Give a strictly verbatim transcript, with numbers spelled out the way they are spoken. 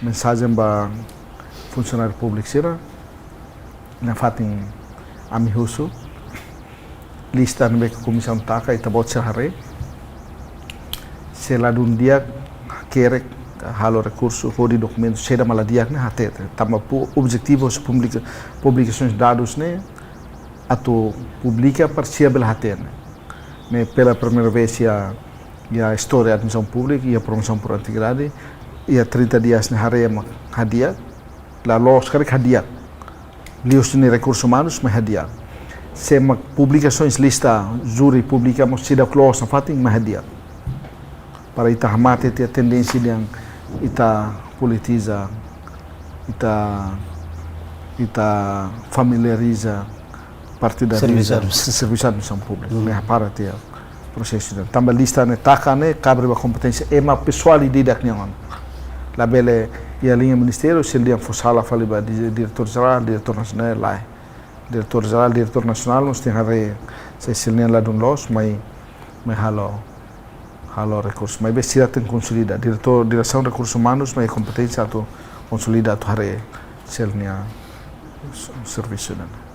Mensajen ba funsionáriu públiku sira, nafatin ami husu, lista ne'ebé komisaun taka, ita-boot sira haree. Se ladún di'ak, hakerek, halo rekursu, hodi dokumentu, saida mak la di'ak ne'e hatete. Tanba pu-, objetivu husi publika-, publikasaun dadus ne'e, atu publika para sira bele hatene. Ne'e pela primeira vez iha, iha istória admisaun públika, iha promosaun por antiguidade, iha trinta dias ne'e haree mak hadi'a, la loos karik hadi'a. Liuhusi nia rekursus umanus mak hadi'a. Se mak publikasaun lista júri publika mós seidauk loos nafatin mak hadi'a. Para ita hamate tiha tendénsia ida ita politiza, ita, ita familiariza partidariza servisu, servisu admisaun públika. Hmm. Ne'e para tiha prosesu ida. Tanba lista ne'e taka ne'e kabe ba kompeténsia ema pesoál ida-idak nian. Labele iha liña ministériu, se nia fó sala fali ba di-, diretór jerál, diretór nasionál, lae. Diretór jerál, diretór nasionál, mós tenke haree se sira-nia ladún loos, mai, mai halo, halo rekursu. Maibé sira tenke konsolida. Diretór, diresaun rekursus umanus, mai kompeténsia atu konsolida atu haree sira-nia s-, servisu ne'e.